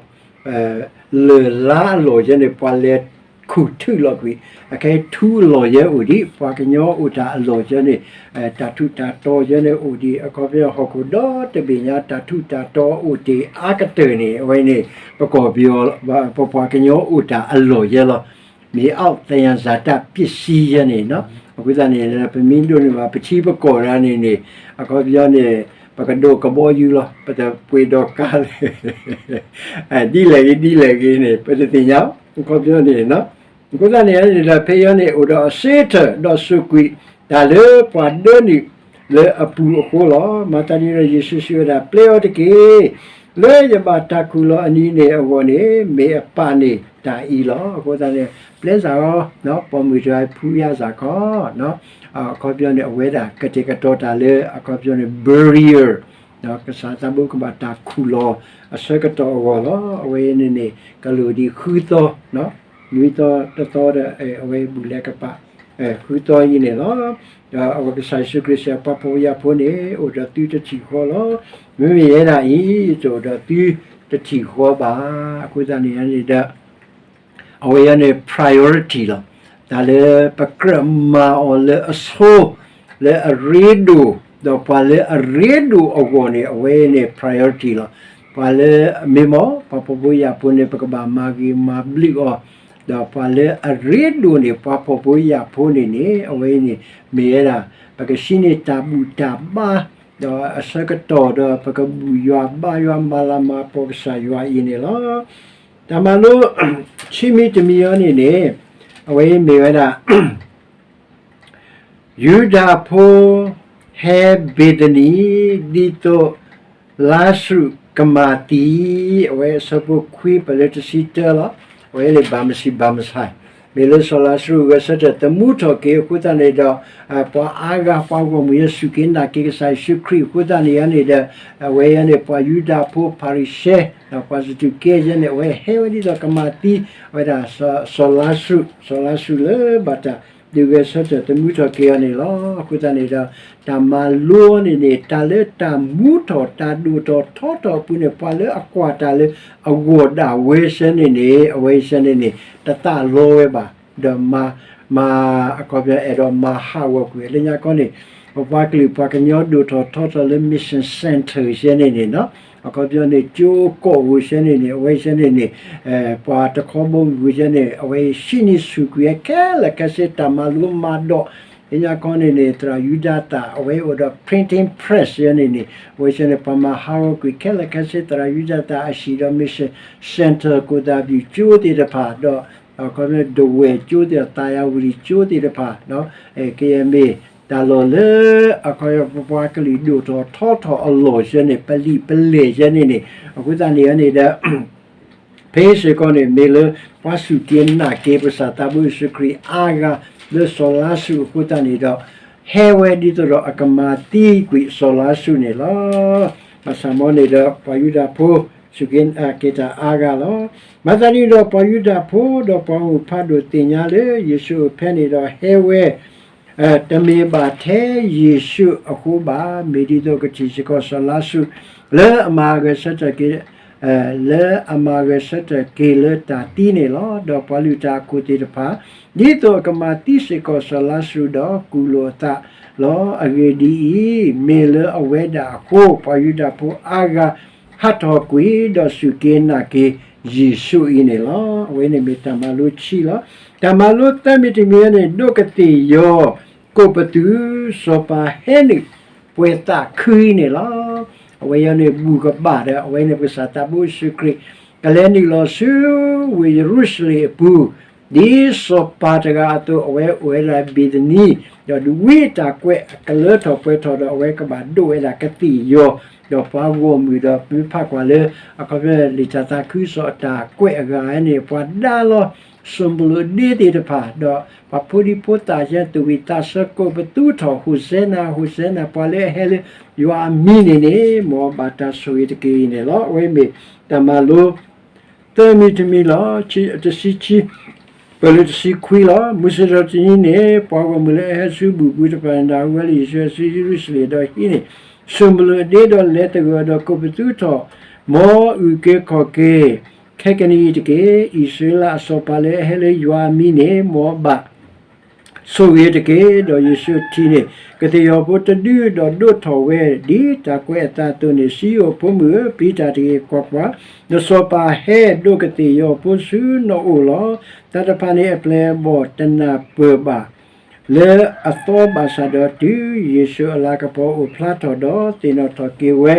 လၢၢ်လါအလီၢ်ယဲန့ၣ် ပှၤလဲၤခူၣ်ထူလီၤကွံာ်, အခဲအံၤထူအလီၢ်ယဲအိၣ်ဒံး ပှၤကညီအိၣ်တၢ်အလီၢ်ယဲန့ၣ်, တၢ်ထူးတၢ်တီၤယဲန့ၣ်အိၣ်ဒံး အခီပညီဟီၣ်ခိၣ်ဒီတဘ့ၣ်ညါ တၢ်ထူးတၢ်တီၤအိၣ်တ့ၢ်အါကတၢၢ်န့ၣ် အဝဲန့ၣ် ပကီၢ်ပယီၤ ပပှၤကညီအိၣ်တၢ်အလီၢ်ယဲလီၤ, မ့ၢ်အီၣ်သယၢၣ်စၢ်တၢ်ပစံယဲန့ၣ်နီၤ, အဃိသတးန့ၣ် ပမ့ၢ်ဒိးန့ၢ်ဘၣ် ပထံပကီၢ်ဒၣ်န့ၣ်န့ၣ် အခီပညီန့ၣ် ပကဒိးကဘီယူၤလီၤ ပတပှ့ၤဒီးကါလၢ ဒ်လဲၣ်ဂ့ၤဒ်လဲၣ်ဂ့ၤန့ၣ် ပတသ့ၣ်ညါ အခီပညီန့ၣ်, အဃိသတးန့ၣ်န့ၣ်ဒီး ဖဲအံၤန့ၣ် အိၣ်ဒီးအစ့ထၢၣ် ဒီးစိာ်ကွံာ်တၢ်လၢပှၤဒၢနုာ်လၢအပူၤအဃိလီၤ. မၤသးဒ်န့ၣ်ဒီး ယ့ၣ်ၡူးစံးဝဲဒၣ် ပျဲအီၤတက့ၢ်, လၢယဘၣ်တၢ်ခူၣ်လီၤအနံၤန့ၣ်အဂီၢ်န့ၣ် မ့ၢ်အပၢ်န့ၢ်တၢ်အံၤလီၤ. အဃိသတးန့ၣ် ပျဲစ့ၢ်အီၤ, ပိာ်မုၣ်တဂၤဖှူယါစ့ၢ်ခီ, အခီပညီန့ၣ် အဝဲဒၣ်ကတဲာ်ကတီၤတၢ်လၢ အခီပညီန့ၣ် burial ကစၢ်သးဘိကဘၣ်တၢ်ခူၣ်လီၤအဆၢကတီၢ်အဂီၢ်လီၤ. အဝဲန့ၣ်န့ၣ် ကလိၣ်ဒံးဃုသီ, နွံသီတသီဒီး အဝဲဘူၣ်လဲၤကပာ် ဃုသီအံၤန့ၣ်လီၤ. ဒီးအဝဲကစၢ်ယ့ၣ်ၡူးခရံာ်စံး ပှၤဖှီၣ်ဖိယာ်ဖိန့ၣ် အိၣ်ဒီးသုတထံၣ်ဃီလီၤ. မ့မ့ၢ်ယဲဒၣ်အံၤ ယတအိၣ်ဒီးသုတထံၣ်ဃီဘၣ်. အဃိသတးန့ၣ်န့ၣ်ဒီး အဝဲအံၤန့ၣ် priority လီၤ. တၢ်လၢပကြၢးမၤအီၤလၢအဆိ လၢအရ့ဒိၣ်, ဒီးပှၤလၢအရ့ဒိၣ်အဂီၢ်န့ၣ် အဝဲန့ၣ် priority လီၤ. ပှၤလၢအမ့ၢ်မ့ၢ် ပှၤဖှီၣ်ဖိယာ်ဖိန့ၣ် ပကဘၣ်မၤဂ့ၤမၤဘျုးအီၤ, ဒီးပှၤလၢအရ့ဒိၣ်န့ၣ် ပှၤဖှီၣ်ဖိယာ်ဖိန့ၣ်န့ၣ် အဝဲန့ၣ် မ့ၢ်ဝဲဒၣ် ပကဆှံန့ၢ်တၢ်ဘူၣ်တၢ်ဘါ, ဒီးအဆၢကတီၢ်ဒီး ပကဘူၣ်ယွၤဘါယွၤမၤလၤမၤကပီၤကစၢ်ယွၤအံၤန့ၣ်လီၤ. တၢ်မၤလိ ခံမံၤတမံၤအံၤန့ၣ်န့ၣ် အဝဲမ့ၢ်ဝဲဒၣ် ယူဒၤဖိ ဟဲဘ့ၤသနံၤ ဒ်သိးလါစရူးကမၤသံ, အဝဲအဆၢဖိခွံပၢၢ်လၢတဆံတၢလီၤ. အဝဲန့ၣ်ဘၣ်မစံးဘၣ်မဆါ, မ့ၢ်လၢစီၤလါစရူးဂဲၤဆၢထၢၣ်သမူထီၣ်က့ၤအဃိသတးန့ၣ်ဒီး ပှၤအါဂၤပှၤဂီၢ်မုၢ်ယဲစူၢ်က့ၤနာ်က့ၤကစၢ်ယ့ၣ်ၡူးခရံာ်အဃိသတးန့ၣ်န့ၣ်ဒီး အဝဲအံၤန့ၣ် ပှၤယူဒၤဖိဖၤရံၤၡဲ ပှၤစဒူးကဲယဲန့ၣ် အဝဲဟဲဝဲဒ်သိးကမၤသံ အဝဲဒၣ်စီၤလါစရူး, စီၤလါစရူးလၢဘၣ်တၢ်ဒုးဂဲၤဆၢထၢၣ်သမူထီၣ်က့ၤအီၤန့ၣ်လီၤ. အဃိသတးန့ၣ်ဒီး တၢ်မၤလိန့ၣ်န့ၣ် တၢ်လၢတၢ်မူထီၣ်တၢ်ဒိၣ်ထီၣ်ထီထီၣ်အပူၤန့ၣ် ပှၤလၢအကွၢ်တၢ်လၢအဂီၢ်ဒၣ်ဝဲဆၢန့ၣ်န့ၣ် အဝဲဆၢန့ၣ်န့ၣ် တသးလီဝဲဘၣ်, ဒီးမၤ မၤ အခီပညီအဲၣ်ဒိးမၤဟးဂီၤကွံာ်လၢညါခီန့ၣ် ပပှၤကလုာ်ပှၤကညီဒိၣ်ထီၣ်ထီထီၣ်လၢ mission center ဆၢန့ၣ်န့ၣ် အခီပညီန့ၣ် ကၠိကီၢ်ဧိၤဆၢန့ၣ်န့ၣ် အဝဲဆၢန့ၣ်န့ၣ် ပှၤတခီဘီမုၢ်ဆၢန့ၣ် အဝဲဟံးန့ၢ်ဆူၣ်ကွံာ်ဝဲခဲလၢာ်ခဲဆ့ တၢ်မၤလိမၤဒိး လၢညါခီန့ၣ်န့ၣ် သရၣ်ယူဒၤသၣ် အဝဲအိၣ်ဒီး printing press ဆၢန့ၣ်န့ၣ် အဝဲဆၢန့ၣ် ပှၤမၤဟးဂီၤကွံာ်ခဲလၢာ်ခဲဆ့ သရၣ်ယူဒၤသၣ်အဟံၣ်ဒီး mission center ကိၣ်သၣ်ဘံၣ်ကၠိသ့ၣ်တဖၣ် ဒီး ဒဝဲၢ်ကၠိသ့ၣ် သးယၤဝံၤလံကၠိသ့ၣ်တဖၣ် ကယဲၢ်မ့ၢ်တၢ်လီၢ်လၢ အခီပညီပပှၤကလုာ်ဒိၣ်ထီၣ်ထီထီၣ်အလီၢ်ဆၢန့ၣ် ပလံာ်ပလဲၢ်ဆၢန့ၣ်န့ၣ် အဃိသတးန့ၣ်န့ၣ်ဒီး ဖဲစ့ၢ်ကီးန့ၣ် မ့ၢ်လၢပှၤစူၢ်က့ၤနာ်က့ၤပကစၢ်သးဘိယ့ၣ်ၡူးခရံာ်အါဂၤလၢစီၤလါစရူးအဃိသတးန့ၣ်ဒီး ဟဲဝဲဒ်သိးဒီးအကမၤသံကွံာ်စီၤလါစရူးန့ၣ်လီၤ. ဘၣ်ဆၣ်မ်န့ၣ်ဒီး ပှၤယူဒၤဖိစူၢ်က့ၤနာ်က့ၤတၢ်အါဂၤလီၤ. မၤသးဒ်န့ၣ်ဒီး ပှၤယူဒၤဖိဒီးပှၤဂီၢ်မုၢ်ဖးဒိၣ်သ့ၣ်ညါလၢယ့ၣ်ၡူးအိၣ်ဖဲန့ၣ်ဒီးဟဲဝဲ တမ့ၢ်ဘၣ်ထဲယ့ၣ်ၡူးအဃိဘၣ်, မ့ၢ်ဒ်သိးကထံၣ်စ့ၢ်ကီးစီၤလါစရူး လၢအမၤဂဲၤဆၢထၢၣ်က့ၤ လၢအမၤဂဲၤဆၢထၢၣ်က့ၤလၢတၢ်သံန့ၣ်လီၤ. ဒီးပှၤလုၢ်တၢ်အခိၣ်သ့ၣ်တဖၣ် ဒ်သိးအကမၤသံစ့ၢ်ကီးစီၤလါစရူးဒီးကူၣ်လိာ်အသးလီၤ. အဂ့ၢ်ဒ်အံၤ, မ့ၢ်လၢအဝဲဒၣ်အဃိ ပှၤယူဒၤဖိအါဂၤ ဟးထီၣ်ကွံာ်ဒီးစူၢ်က့ၤနာ်က့ၤယ့ၣ်ၡူးအံၤန့ၣ်လီၤ. အဝဲန့ၣ်မ့ၢ်တၢ်မၤလိခံလီၤ. တၢ်မၤလိသၢမံၤတမံၤန့ၣ် ဒိးကသ့ၣ်ယီၤ ကိးပသူ စီၤပၤဟဲနုာ်ပှဲၤသးခုအံၤန့ၣ်လီၤ. အဝဲအံၤန့ၣ် ဘူၣ်ကဘၣ်ဒီး အဝဲန့ၣ်ပကစၢ်သးဘိယ့ၣ်ၡူးခရံာ် ကလဲၤနုာ်လီၤဆူဝ့ၢ်ယရူၤၡလ့ၣ်အပူၤ ဒ်စီၤပၤတဂၤအသိး အဝဲအိၣ်ဝဲဒၣ်ဘ့ၤသနံ ဒီးဒ်ဝံတၢ်ကွဲးအကလၢထီၣ်ပှဲၤထီၣ်ဒီး အဝဲကဘၣ်ဒိးဝဲဒၣ်ကသ့ၣ်ယီၤ ဒီးပှၤဂီၢ်မုၢ်ဒီးမ့ၢ်ဖးကွၢ်လၢ အခီပညီလံာ်တၢ်သးခုကစီၣ်အတၢ်ကွဲးအဂၤန့ၣ် ပှၤဒါလီၤ စူၢ်ဘျုးဒ့သ့ၣ်တဖၣ် ဒီးပှၤဖိဒံဖိသၣ်ယဲ သူၣ်ဝံၣ်သးဆၢကိးပသူထီၣ် ဟိၣ်စဲနၤ ဟိၣ်စဲနၤ ပှၤလၢအဟဲလၢယွၤအမံၤန့ၣ်န့ၣ် မ်အဘၣ်တၢ်ဆိၣ်ဂ့ၤတက့ၢ်အံၤန့ၣ်လီၤ. အဝဲမ့ၢ်တၢ်မၤလိ သၢမံၤတမံၤလီၤ. တဆံခံ ပၢၢ်လၢတဆံခွံလီၤ. မုၢ်ဆ့ၣ်ထီၣ်တနံၤန့ၣ် ပှၤဂီၢ်မုၢ်လၢအဟဲဆူဘူၣ်ပူၤတဖၣ်န့ၣ် နၢ်ဟူဝဲလၢယ့ၣ်ၡူးဟဲဆူယရူၤၡလ့ၣ်ဒီးဟံးန့ၢ် စူၢ်ဘျုးဒ့ဒီးလဲၤသဂၢၢ်ဒီးကိးပသူထီၣ် မ်အုၣ်က့ၤခီၣ်က့ၤ ခဲကနံၣ်အံၤတက့ၢ်. အံၣ်စရ့လးအစီၤပၤလၢအဟဲလၢယွၤအမံၤန့ၣ် မ်အဘၣ် ဆိၣ်ဂ့ၤတက့ၢ်. ဒီးယ့ၣ်ၡူးထံၣ်န့ၢ် ကသ့ၣ်ယီၤဖိတဒု ဒီးဒိးထီၣ်ဝဲ ဒ်တၢ်ကွဲးအသးအသိးန့ၣ် စံယိၣ်ဖိမုၣ်ဧၢ, ပျံၤတၢ်တဂ့ၤ, ကွၢ်ကွၢ်, နစီၤပၤဟဲဒိးကသ့ၣ်ယီၤဖိဆူနအိၣ်လီၤ. တၢ်တဖၣ်န့ၣ်အပျဲၢ်အဘီၣ်တနၢ်ပၢၢ်ဘၣ် လၢအသီဘၣ်ဆၣ်ဒီး တုၤယ့ၣ်ၡူးအလၤကပီၤအိၣ်ဖျါထီၣ်ဒီး သ့ၣ်နီၣ်ထီၣ်က့ၤဝဲ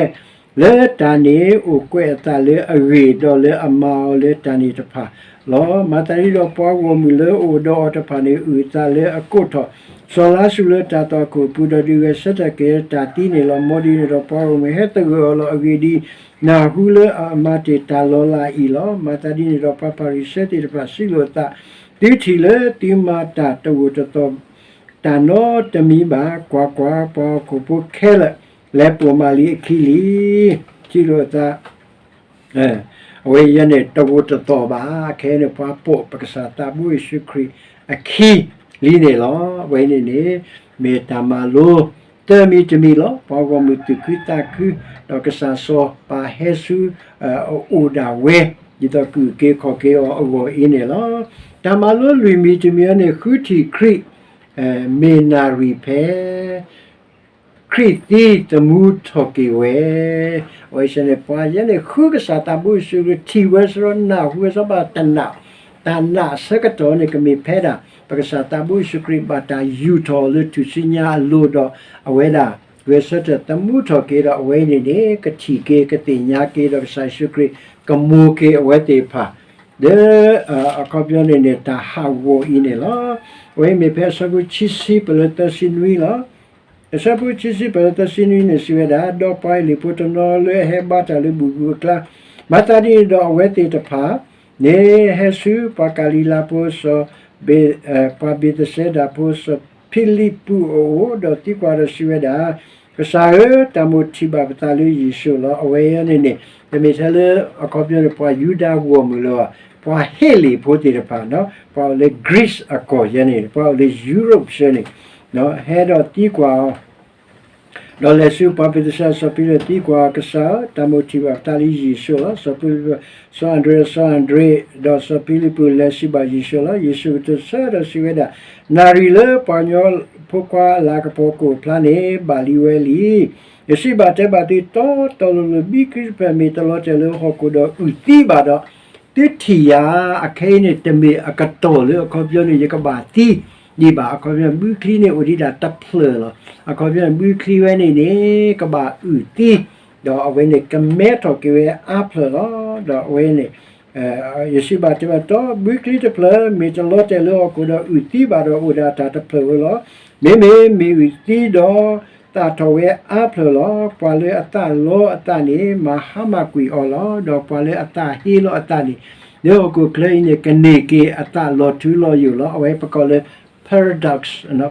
လၢတၢ်န့ၣ်အိၣ်ကွဲးအသးလၢအဂ့ၢ် ဒီးလၢအမၤအီၤလၢတၢ်န့ၣ်တဖၣ်လီၤ. မၤသးဒ်ဒီးပှၤဂီၢ်မုၢ်လၢအအိၣ်ဒီးအီၤတဖၣ်န့ၣ် အုၣ်အသးလၢအကိးထီၣ် စီၤလါစရူးလၢတၢ်သွၣ်ခိၣ်အပူၤ ဒီးဒုးဂဲၤဆၢထၢၣ်က့ၤလၢတၢ်သံန့ၣ်လီၤ. မ်ဒ်န့ၣ်ဒီးပှၤဂီၢ်မုၢ်ဟဲသဂၢၢ်အီၤလီၤ. အဂ့ၢ်ဒ်အံၤ, နၢ်ဟူလၢအမၤတ့ၢ်တၢ်လီၤလးအံၤလီၤ. မၤသးဒ်န့ၣ်ဒီးပှၤဖၤရံၤၡဲသ့ၣ်တဖၣ်စံးလိာ်အသး, သုထံၣ်လၢသုမၤတၢ်တဂိာ်တသီၣ် တၢ်နီတမံၤဘၣ်. ကွၢ်ကွၢ်, ပှၤဟီၣ်ခိၣ်ဖိခဲလၢာ် လဲၤပိာ်မးလံအခံလံ. ထံၣ်လိာ်အသး, အဝဲအံၤန့ၣ် တဂိာ်တသီၣ်ဘၣ်. ခဲအံၤန့ၣ် ပှၤပိာ်ပကစၢ်သးဘိယ့ၣ်ၡူးခရံာ်အခံလံန့ၣ်လီၤ. အဝဲန့ၣ်န့ၣ် မ့ၢ်တၢ်မၤလိ သၢမံၤတမံၤလီၤ. ပှၤဂီၢ်မုၢ်သူၣ်ခုသးခု ဒီးကစၢ်စီၤပၤဟဲဆူ အအိၣ်ဒၣ်ဝဲ ဒ်သိးကအုၣ်က့ၤခီၣ်က့ၤအီၤအဂီၢ်အံၤန့ၣ်လီၤ. တၢ်မၤလိလွံၢ်မံၤတမံၤန့ၣ် ဃုထံၣ်ခရံာ် မ့ၢ်နၣ်ရံၣ်ဖဲ ခရံာ်သံသမူထီၣ်က့ၤဝဲ, အဝဲဆၢန့ၣ် ပှၤယဲန့ၣ် ဃုကစၢ်သးဘိယ့ၣ်ၡူးခရံာ် ထံၣ်ဝဲစရီ နၢ်ဟူဝဲစရီ ဘၣ်တနာ်, တၢ်နာ်အဆၢကတီၢ်န့ၣ် ကမ့ၢ်ဖဲဒၣ် ပကစၢ်သးဘိယ့ၣ်ၡူးခရံာ် ဘၣ်တၢ်ယူာ်ထီၣ်လၢထူၣ်စုညါအလိၤဒီး အဝဲဒၣ် ဂဲၤဆၢထၢၣ်သမူထီၣ်က့ၤဒီး အဝဲန့ၣ်န့ၣ် ကထံၣ်က့ၤကသ့ၣ်ညါက့ၤဒီးကစၢ်ယ့ၣ်ၡူးခရံာ် ကမိၤက့ၤအဝဲသ့ၣ်တဖၣ် လၢ အခီပညီန့ၣ်န့ၣ် တၢ်ဟးဂီၤအံၤန့ၣ်လီၤ. အဝဲမ့ၢ်ဖဲအဆၢဖိခံဆံ ပၢၢ်လၢသၢဆံနွံလီၤ. အဆၢဖိခံဆံ ပၢၢ်လၢသၢဆံနွံန့ၣ် စံးဝဲဒၣ်, ဒီးပှၤဟ့းလ့ၣ်ဖိတနီၤလၢအဟဲဘါတၢ်လၢဘူၣ်ဘူၣ်အကျါ, မၤသးဒ်န့ၣ်ဒီးအဝဲသ့ၣ်တဖၣ်န့ၣ် ဟဲဆူပှၤကၤလံၤလါဖိ စီၤဘ့, ပှၤဘ့းသစဲဒၤဖိ စီၤဖံလံးပူးအအိၣ်, ဒီးသံကွၢ်ဒီးစံးဝဲဒၣ်, ကစၢ်ဧၢ, တၢ်မိၣ်ထံၣ်ဘၣ်ပသးလၢယ့ၣ်ၡူးလီၤ. အဝဲအံၤန့ၣ်န့ၣ် တမ့ၢ်ထဲလၢအခီပညီန့ၣ် ပှၤယူဒၤဂီၢ်မုၢ်လၢၤဘၣ်, ပှၤဟ့းလ့ၣ်ဖိသ့ၣ်တဖၣ်, ပှၤအိၣ်လၢ Greece အကီၢ်ယဲန့ၣ်, ပှၤအိၣ်လၢ Europe ဆၢန့ၣ်, ဟဲဒီးသံကွၢ်အီၤ ဒီးလဲၤဆူပှၤဘ့းသစဲ စီၤဖံလံး သံကွၢ်, ကစၢ်ဧၢ, တၢ်မိၣ်ထံၣ်ဘၣ်ပသးလၢယ့ၣ်ၡူးလီၤ. စီၤဖံလံး, စီၤအၤဒြ့း, စီၤအၤဒြ့း, ဒီးစီၤဖံလံးပူးလဲၤစံးဘၣ်ယ့ၣ်ၡူးလီၤ. ယ့ၣ်ၡူးကတိၤဆၢဒီးစံးဝဲဒၣ်, နၣ်ရံၣ်လၢပှၤကညီဖိခွါအလၤကပီၤကအိၣ်ဖျါန့ၣ် ဘၣ်လံဝဲလံ. ယစံးဘၣ်တဲဘၣ်သုတီတီလိၤလိၤ, ဘံချံတဖျၢၣ်မ့ၢ်တလီၤတဲာ်လၢဟီၣ်ခိၣ်ဒီးအုၣ်သံဘၣ်ဒီး, သုထံၣ်ယၤ, အခဲအံၤန့ၣ် တမ့ၢ်အကတီၢ်လၢအခီပညီန့ၣ် ယကဘၣ်သံဒံးဘၣ်. အခီပညီ ဘံချံန့ၣ်အိၣ်ဒံးဒၣ်တဖျၢၣ်လီၤ. အခီပညီ ဘံချံဝဲန့ၣ်န့ၣ် ကဘၣ်အုၣ်သံ, ဒီးအဝဲန့ၣ်ကမဲထီၣ်က့ၤဝဲအါဖျၢၣ်လီၤ. ဒီးအဝဲန့ၣ် ယစံးဘၣ်တဲဘၣ်တီ, ဘံချံတဖျၢၣ်မ့ၢ်တလီၤတဲာ်လၢဟီၣ်ခိၣ်ဒီးအုၣ်သံဘၣ်ဒီး အိၣ်ဒၣ်တၢ်တဖျၢၣ်ဧိၤလီၤ. မ့မ့ၢ်မ့ၢ်အုၣ်သံဒီး သၣ်ထီၣ်ဝဲအါဖျၢၣ်လီၤ. ပှၤလၢအသးလီအသးန့ၣ် မၤဟါမၢ်ကွံာ်အီၤလီၤ. ဒီးပှၤလၢအသးဟ့လီၤအသးန့ၣ် လၢဟီၣ်ခိၣ်ချၢအံၤန့ၣ် ကန့ၢ်က့ၤအသးလီၤထူလီၤယိာ်လီၤ. အဝဲပကိးလၢ paradox,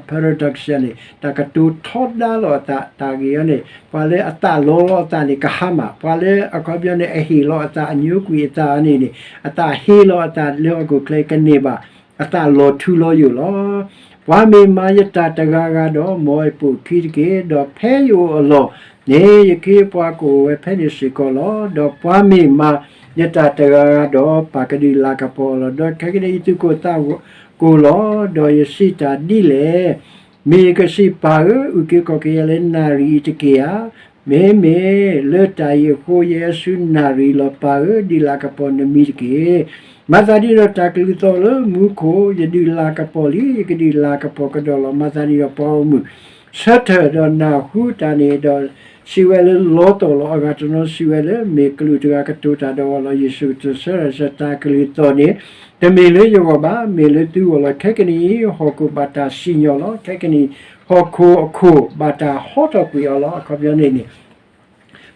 paradox န့ၣ် တၢ်ကတိၤထီဒါလီၤအသး, တၢ်ဂ့ၢ်အံၤန့ၣ် ပှၤလၢအသးလီလီၤအသးန့ၣ် ကဟါမၢ်, ပှၤလၢအခီပညီန့ၣ် အဟ့ၣ်လီၤအသး အညိကွံာ်အသးန့ၣ်န့ၣ် အသးဟ့လီၤအသးလၢဟီၣ်ခိၣ်ချၢ ကန့ၢ်ဘၣ်အသးလီၤထူလီၤယိာ်လီၤ. ပှၤမ့ၢ်မၤယတၢ်တဂၤဂၤဒီး မ်အပိာ်အခံတက့ၢ်. ဒီးဖဲယအိၣ်အလီၢ်န့ၣ် ယခ့ယပှၤကအိၣ်ဝဲဖဲန့ၣ်စ့ၢ်ကီးလီၤ. ဒီးပှၤမ့ၢ်မၤယတၢ်တဂၤဂၤဒီး ပၢ်ကဒုးလၤကပီၤအီၤလီၤ. ဒီးခဲကနံၣ်အံၤ သုးခိၣ်သးကိၢ်လီၤ. ဒီးယစံးတၢ်ဒ်လဲၣ်. မ့ၢ်ယကစံးပၢ်ဧၢ, အုၣ်က့ၤခီၣ်က့ၤယၤလၢနၣ်ရံၣ်အံၤတက့ၢ်ဧါ. မ့မ့ၢ်လၢတၢ်အံၤအဃိ ယဟဲဆူနၣ်ရံၣ်လီၤ. ပၢ်ဧၢ, ဒုးလၤကပီၤနမံၤတက့ၢ်. မၤသးဒ်ဒီးတၢ်ကလုၢ်သီၣ်လၢမူခိၣ်, ယဒုးလၤကပီၤလံ, ယကဒုးလၤကပီၤကဒီးလီၤ. မၤသးဒ်ဒီးပှၤဂီၢ်မုၢ်ဆၢထၢၣ်ဒီးနၢ်ဟူတၢ်န့ၣ်ဒီး စံးဝဲလၢလီသီၣ်လီၤ. အဂၤတနီၤစံးဝဲလၢ မ့ၢ်ကလူးတဂၤကတိၤတၢ်ဒီးအီၤလီၤ. ယ့ၣ်ၡူးကတိၤဆၢဒီးစံး, တၢ်ကလုၢ်သီၣ်န့ၣ် တမ့ၢ်လၢယဂီၢ်ဘၣ်, မ့ၢ်လၢသုဂီၢ်လီၤ. ခဲကနံၣ်အံၤ ဟီၣ်ခိၣ်ဘၣ်တၢ်စံၣ်ညီၣ်လီၤ. ခဲကနံၣ်အံၤ ဟီၣ်ခိၣ်အခိၣ်ဘၣ်တၢ်ဟီထီၣ်ကွံာ်အီၤလီၤ. အခီပညီန့ၣ်န့ၣ်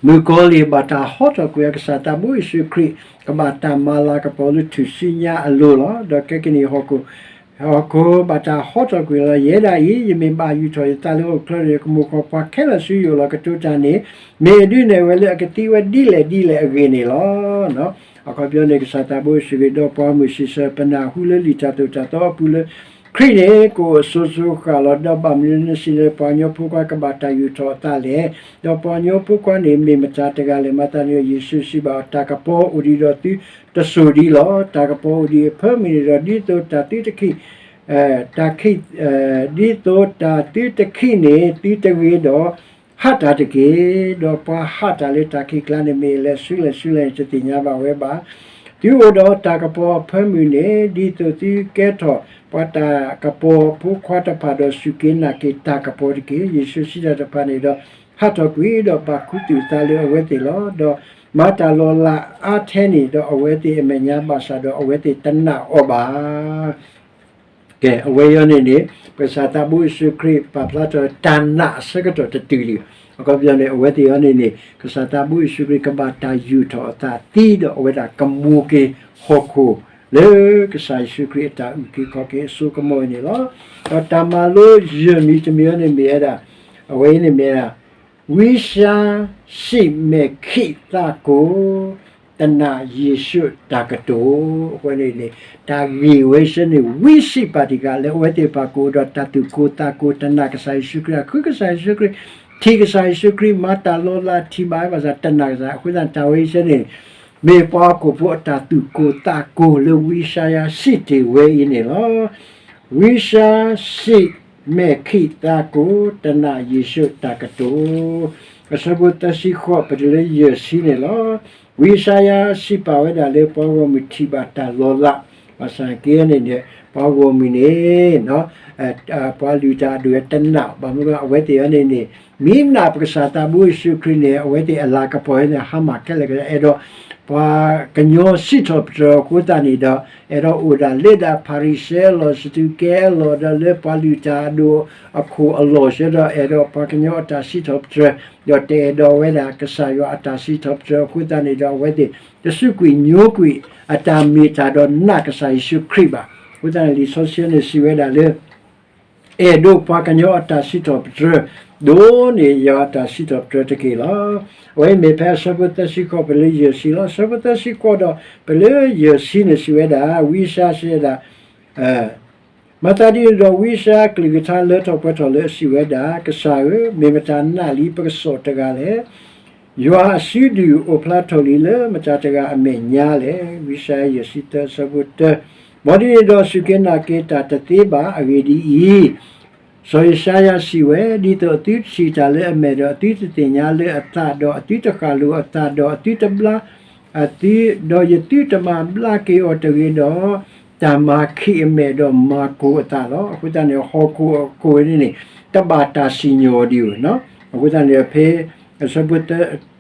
မုၣ်ကီၤလံၢ်ဘၣ်တၢ်ဟီထီၣ်ကွံာ်အီၤ, ကစၢ်သးဘိယ့ၣ်ၡူးခရံာ် ကဘၣ်တၢ်မၤလၤကပီၤလၢထူၣ်စုညါအလိၤလီၤ. ဒီးခဲကနံၣ်အံၤ ဟီၣ်ခိၣ်ဘၣ်တၢ်ဟီထီၣ်ကွံာ်လီၤ. ယဲဒၣ်အံၤ ယမ့ၢ်ဘၣ်ယူၢ်ထီၣ်ယသးလၢဟီၣ်ခိၣ်ချၢန့ၣ် ကမိၣ်ဃီၤပှၤခဲလၢာ်ဆူယအိၣ်လီၤ. ကတိၤတၢ်န့ၣ် မ့ၢ်အဒုးနဲၣ်ဝဲလၢအကသံဝဲဒ်လဲၣ်ဒ်လဲၣ်အဂ့ၢ်န့ၣ်လီၤ. အခီပညီန့ၣ် ကစၢ်သးဘိယ့ၣ်ၡူးခရံာ် ဒီးပှၤမုၢ်ဆံးဆၢ ပနၢ်ဟူလၢလံာ်တၢ်သိၣ်တၢ်သီအပူၤလၢ ခရံာ်န့ၣ် ကအိၣ်အစိၤစိၤဃၣ်ဃၣ်လီၤ. ဒီးဘၣ်မနုၤလၢနစံးလၢ ပှၤကညီဖိခွါကဘၣ်တၢ်ယူၢ်ထီၣ်အသးလဲၣ်. ဒီးပှၤကညီဖိခွါန့ၣ် မ့ၢ်မတၤတဂၤလဲၣ်. မၤသးဒ်န့ၣ်ဒီး ယ့ၣ်ၡူးစံးဘၣ်အီၤ, တၢ်ကပီၤအိၣ်ဒံးဒီးသုတစိၢ်ဒံးလီၤ. တၢ်ကပီၤအိၣ်ဒံးအဖၢမုၢ်န့ၣ်ဒီး ဒ်သိးတၢ်သုတခံး တၢ်ခံး, ဒ်သိးတၢ်သုတခံးန့ၣ် သုတဂ့ၤဒီး ဟးတၢ်တက့ၢ်. ဒီးပှၤဟးတၢ်လၢတၢ်ခံးကျါန့ၣ် မ့ၢ်အလဲၤဆူလဲၣ်ဆူလဲၣ်န့ၣ် တသ့ၣ်ညါဘၣ်ဝဲဘၣ်. သုအိၣ်ဒီးတၢ်ကပီၤအဖၢမုၢ်န့ၣ် ဒ်သိးသုကဲထီၣ်ပှၤတၢ်ကပီၤဖိခွါတဖၣ်ဒီး စူၢ်က့ၤနာ်က့ၤတၢ်ကပီၤတက့ၢ်. ယ့ၣ်ၡူးစံးတၢ်တဖၣ်န့ၣ်ဒီး ဟးထီၣ်ကွံာ်ဒီး ပာ်ခူသူၣ်အသးလၢအဝဲသ့ၣ်လီၤ. ဒီးမၤတၢ်လီၤလးအါထဲန့ၣ်ဒီး အဝဲသ့ၣ်အမဲာ်ညါဘၣ်ဆၣ်ဒီး အဝဲသ့ၣ်တနာ်အီၤဘၣ်. ကဲ, အဝဲအံၤန့ၣ်န့ၣ် ကစၢ်သးဘိယ့ၣ်ၡူးခရံာ် ပာ်ဖျါထီၣ်တၢ်နာ်အဆၢကတီၢ်တတုၤလံ. အခီပညီန့ၣ် အဝဲသ့ၣ်အံၤန့ၣ်န့ၣ် ကစၢ်သးဘိယ့ၣ်ၡူးခရံာ် ကဘၣ်တၢ်ယူၢ်ထီၣ်အသးသံဒီး အဝဲဒၣ်ကမူက့ၤဟီၣ်ခိၣ် လၢကစၢ်ယ့ၣ်ၡူးခရံာ်အတၢ်အုၣ်က့ၤခီၣ်က့ၤအစိကမီၤအံၤန့ၣ်လီၤ. ဒီးတၢ်မၤလိယဲၢ်မံၤတမံၤအံၤန့ၣ်မ့ၢ်ဝဲဒၣ်, အဝဲအံၤန့ၣ်မ့ၢ်ဝဲဒၣ် ဝံစါစံးမဲာ်ခံးသးကိၢ် တနာ်ယ့ၣ်ၡူးတၢ်ကတိၤ. အဃိန့ၣ်န့ၣ် တၢ်ဂ့ၢ်ဝဲဆၢန့ၣ် ဝံစံးပာ်တံၢ်ဃာ်လၢအဝဲသ့ၣ်တဖၣ်ကအိၣ်ဒီးတၢ်သူၣ်ကိၢ်သးကိၢ် တနာ်ကစၢ်ယ့ၣ်ၡူးခရံာ်, ဃုကစၢ်ယ့ၣ်ၡူးခရံာ်, ထံၣ်ကစၢ်ယ့ၣ်ၡူးခရံာ်, မၤတၢ်လီၤလးထံၣ်ဘၣ်ဝဲဘၣ်ဆၣ် တနာ်ကစၢ်. အဃိသတးတၢ်ဝဲအံၤဆၢန့ၣ် မ့ၢ်ပှၤဟီၣ်ခိၣ်ဖိအတၢ်သူၣ်ကိၢ်သးကိၢ်လၢဝံစါယၤစံးတ့ၢ်ဝဲအံၤန့ၣ်လီၤ. ဝံစါစံးမဲာ်ခံးသးကိၢ် တနာ်ယ့ၣ်ၡူးတၢ်ကတိၤ. အဆၢဖိသၢဆံဃိး ပတုၤလၢယဲၢ်ဆံန့ၣ်လီၤ. ဝံစါယၤစံးပာ်ဝဲဒၣ်လၢပှၤဂီၢ်မုၢ်ထံၣ်ဘၣ်တၢ်လီၤလး, ဘၣ်ဆၣ်က့န့ၣ်ဒီး ပှၤဂီၢ်မုၢ်န့ၣ် ပှၤလုၢ်တၢ်အဒိၣ်တနာ်, ဘၣ်မနုၤအဝဲသ့ၣ်အံၤန့ၣ်န့ၣ် မ့ၢ်နာ်ပကစၢ်သးဘိယ့ၣ်ၡူးခရံာ်န့ၣ် အဝဲသ့ၣ်အလၤကပီၤန့ၣ် ဟါမၢ်ခဲလၢာ်, အဲၣ်ဒိး ပှၤကညီစံးထီၣ်ပတြၢၤအဃိသတးန့ၣ်ဒီး အဲၣ်ဒိးအိၣ်ဒၣ်လၢဒၣ်ဖၤရံၤၡဲအလီၢ် စဒူးကဲအလီၢ် ဒီးလၢပှၤလုၢ်တၢ်အဒိၣ်အခိၣ်အလီၢ် စ့ၢ်ဒီးအဲၣ်ဒိးပှၤကညီအတၢ်စံးထီၣ်ပတြၢၤ, ဒီးတအဲၣ်ဒိးဝဲဒၣ်ကစၢ်ယွၤအတၢ်စံးထီၣ်ပတြၢၤအဃိသတးန့ၣ်ဒီး အဝဲသ့ၣ်တစူးကွံာ်ညိကွံာ်အတၢ်မ့ၢ်တၢ်ဒီးနာ်ကစၢ်ယ့ၣ်ၡူးခရံာ်ဘၣ်. အဃိသတးန့ၣ် လံာ်စီဆှံန့ၣ်စံးဝဲဒၣ်လၢ အဲၣ်ဒိးပှၤကညီအတၢ်စံးထီၣ်ပတြၢၤ, ဒိးန့ၢ်ယွၤအတၢ်စံးထီၣ်ပတြၢၤတက့ၢ်လီၤ. အဝဲအံၤမ့ၢ်ဖဲအဆၢဖိသၢဆံဃိး ပလၢယဲၢ်ဆံလီၤ. အဆၢဖိသၢဆံဃိးဒီး ပလၢယဲၢ်ဆံန့ၣ်စံးဝဲဒၣ်, ဝံယၡါယၤစံးဝဲဒၣ်, မၤသးဒ်န့ၣ်ဒီး ဝံယၡါယၤအကလုၢ်ကထါလၢထီၣ်ပှဲၤထီၣ်လၢအစံးဝဲဒၣ်, ကစၢ်ဧၢ, မ့ၢ်မတၤနာ်လံပကစီၣ်တဂၤလဲၣ်. ယွၤအစုဒုၣ်အိၣ်ဖျါထီၣ်လံလၢမတၤတဂၤအမဲာ်ညါလဲၣ်. ဝံယၡါယၤ ယဲၢ်ဆံသၢ အဆၢဖိတၢ, မ်ဒ်န့ၣ်ဒီးစူၢ်က့ၤနာ်က့ၤတၢ်တသ့ဘၣ်. အဂ့ၢ်ဒ်အံၤ, စီၤယၡါယၤစံးဝဲ, ဒ်သိးအသုတထံၣ်တၢ်လၢအမဲာ်ဒီး အသုတသ့ၣ်ညါလၢအသးဒီး အသုတဃၣ်လိာ်အသးဒီး အသုတဘျါ အသု, ဒီးယသုတမၤဘျါက့ၤအီၤတဂ့ၤဒီး တၢ်မၤခံးအမဲာ်ဒီးမၤကိၤအသးလီၤ. အဃိသတးန့ၣ် ဟီၣ်ခိၣ်အကိာ်န့ၣ်န့ၣ် တဘၣ်တၢ်စံၣ်ညီၣ်ဒံးဧိၤ. အဃိသတးန့ၣ် ဖဲအဆၢဖိသ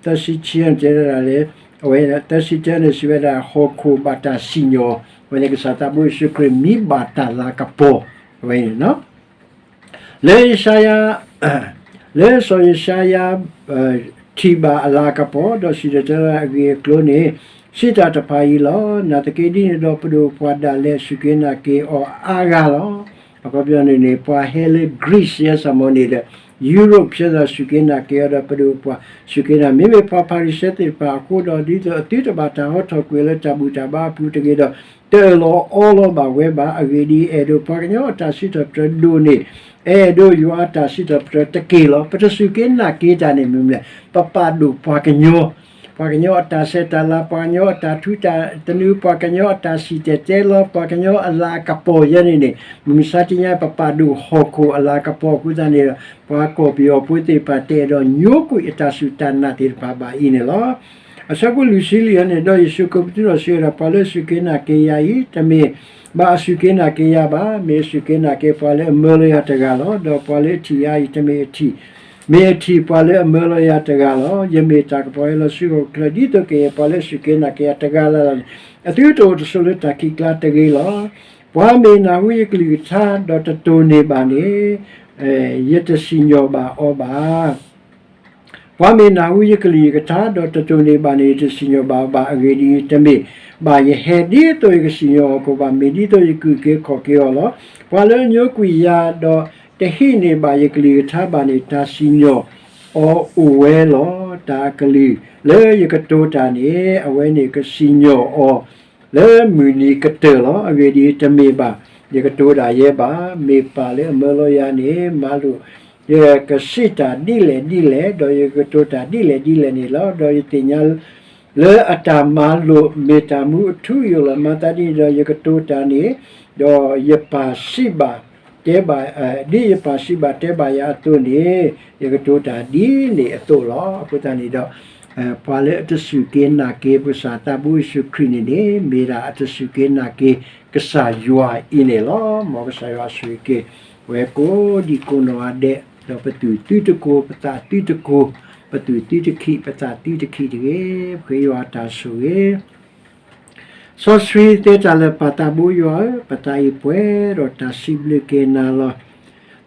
ၢဆံခံန့ၣ်တဲဒၣ်လၢ အဝဲသၢဆံတၢန့ၣ်စံးဝဲဒၣ် ဟီၣ်ခိၣ်ဘၣ်တၢ်စံၣ်ညီၣ်, အဝဲန့ၣ်ကစၢ်သးဘိယ့ၣ်ၡူးခရံာ်မ့ၢ်ဘၣ်တၢ်လၤကပီၤ အဝဲန့ၣ် လၢယၡါယၤ, လၢစီၤယၡါယၤ ထံၣ်ဘၣ်အလၤကပီၤ ဒီးစံၣ်တဲၤတဲလီၤအဂ့ၢ်အကျိၤန့ၣ် စံးတၢ်တဖၣ်အံၤလီၤ. နာ်သက့ဒ်န့ၣ်ဒီး ပဒိၣ်ပှၤဒၣ်လဲာ်စူၢ်က့ၤနာ်က့ၤအီၤအါဂၤလီၤ. အခီပညီန့ၣ်န့ၣ် ပှၤဟဲလၢ Greece ယဲစၢ်မီၤန့ၣ်ဒီး Europe ယဲစၢ်စူၢ်က့ၤနာ်က့ၤအီၤဒီး ပဒိၣ်ပှၤစူၢ်က့ၤနာ် မ့မ့ၢ်ပှၤဖၤရံၤၡဲသ့ၣ်တဖၣ်အဃိဒီး ဒ်သိးအသုတဘၣ်တၢ်ဟီထီၣ်ကွံာ်လၢတၢ်ဘူၣ်တၢ်ဘါအပူၤတဂ့ၤဒီး တအၢၣ်လီၤအီလီၤဘၣ်ဝဲဘၣ်. အဂ့ၢ်ဒ်အံၤ, အဲၣ်ဒိးပှၤကညီအတၢ်စံးထီၣ်ပတြၢၤဒိၣ်န့ၢ် အဲၣ်ဒိးယွၤအတၢ်စံးထီၣ်ပတြၢၤတက့ၢ်လီၤ. ပတစူၢ်က့ၤနာ်က့ၤတၢ်န့ၣ်မ့ၢ်မနုၤလဲၣ်, ပပာ်ဒိၣ်ပှၤကညီ, ပှၤကညီအတၢ်ဆဲးတၢ်လၤ, ပှၤကညီအတၢ်ထူးတၢ်တနူ, ပှၤကညီအတၢ်စံၣ်တဲၤတဲလီၤ, ပှၤကညီအလၤကပီၤယဲန့ၣ်န့ၣ် မုၢ်မဆါတနံၤအံၤ ပပာ်ဒိၣ်ဟီၣ်ခိၣ်အလၤကပီၤအဃိသတးန့ၣ်ဒီး ပှၤကီၢ်ပယီၤဖိသ့ၣ်တဖၣ်တအဲၣ်ဒိးညိကွံာ်အတၢ်စူၢ်တၢ်နာ်သ့ၣ်တဖၣ်ဘၣ်အံၤန့ၣ်လီၤ. အဆၢဖိလွံၢ်ဆံလွံၢ်အံၤန့ၣ် ဒီးယ့ၣ်ၡူးကိးပသူထီၣ်စံးဝဲဒၣ်, ပှၤလၢအစူၢ်က့ၤနာ်က့ၤယၤအံၤ တမ့ၢ်ဘၣ်အစူၢ်က့ၤနာ်က့ၤယၤဘၣ်. မ့ၢ်အစူၢ်က့ၤနာ်က့ၤပှၤလၢအမၢလီၤယၤတဂၤလီၤ. ဒီးပှၤလၢအထံၣ်ယၤအံၤ တမ့ၢ်အထံၣ်, မ့ၢ်အထံၣ်ပှၤလၢအမၢလီၤယၤတဂၤလီၤ. ယမ့ၢ်တၢ်ကပီၤဟဲလီၤဆူဟီၣ်ခိၣ်ချၢ ဒ်သိးကယဲၢ်ပှၤလၢအစူၢ်က့ၤနာ်က့ၤယၤတဂၤလၢ်လၢ်န့ၣ် အသုတအိၣ်တဆိးလၢတၢ်ခံးကျါတဂ့ၤလီၤ. ပှၤမ့ၢ်နၢ်ဟူယကလုၢ်ကထါ ဒီးတတိၢ်န့ၢ်ဘၣ်န့ၣ် ယတစံၣ်ညီၣ်ဘၣ်အီၤဘၣ်. ပှၤမ့ၢ်နၢ်ဟူယကလုၢ်ယကထါ ဒီးတတိၢ်န့ၢ်ဘၣ်န့ၣ် ယတစံၣ်ညီၣ်ဘၣ်အီၤဘၣ်. အဂ့ၢ်ဒ်အံၤ, တမ့ၢ်ဘၣ်ယဟဲဒ်သိးယကစံၣ်ညီၣ်ဟီၣ်ခိၣ်ဘၣ်, မ့ၢ်ဒ်သိးယကူၣ်က့ၤခီၣ်က့ၤအီၤလီၤ. ပှၤလၢအညိကွံာ်ယၤ ဒီးတဟံးန့ၢ်ဘၣ်ယကလုၢ်ယကထါဘၣ်န့ၣ် တၢ်စံၣ်ညီၣ်အီၤအိၣ်ဝဲလီၤ. တၢ်အကလုၢ်လၢယကတိၤတၢ်န့ၣ် အဝဲန့ၣ်ကစံၣ်ညီၣ်အီၤ လၢမုၢ်နံၤကတၢၢ်လီၤ. အဂ့ၢ်ဒ်အံၤ, တမ့ၢ်ဘၣ်ယကတိၤဒၣ်ယဲဘၣ်. မ့ၢ်ပၢ်လၢအမၢလီၤယၤန့ၣ် မၤလိာ် ယကစံးတၢ်ဒ်လဲၣ်ဒ်လဲၣ်, ဒီးယကတိၤတၢ်ဒ်လဲၣ်ဒ်လဲၣ်န့ၣ်လီၤ. ဒီးယသ့ၣ်ညါလၢအတၢ်မၤလိာ်မ့ၢ်တၢ်မူအထူအယိာ်လီၤ. မၤသးဒ်န့ၣ်ဒီး ယကတိၤတၢ်န့ၣ်, ဒီးယပၢ်စံးဘၣ်တဲဘၣ်, ဒ်ယပၢ်စံးဘၣ်တဲဘၣ်ယၤအသိးန့ၣ် ယကတိၤတၢ်ဒ်န့ၣ်အသိးလီၤ. အဃိသတးန့ၣ်ဒီး ပှၤလၢအတစူၢ်က့ၤနာ်က့ၤပကစၢ်သးဘိယ့ၣ်ၡူးခရံာ်န့ၣ်န့ၣ် မ့ၢ်ဒၣ်အတစူၢ်က့ၤနာ်က့ၤကစၢ်ယွၤအံၤန့ၣ်လီၤ. မ်ကစၢ်ယွၤဆိၣ်ဂ့ၤက့ၤဝဲကိးဒံကိးနီၢ်ဂၤဒဲး, ဒီးပသူၣ်သုတကိး, ပသးသုတကိး, ပသူၣ်သုတခံး, ပသးသုတခံးတဂ့ၤ. ပဃ့ယွၤအတၢ်ဆိၣ်ဂ့ၤ စီဆှံသဲတၢ်လၢာ် ပၢ်သးဘိယွၤဧၢ, ပသးအံၤပှဲၤဒီးတၢ်စံးဘျုးက့ၤနၤလီၤ.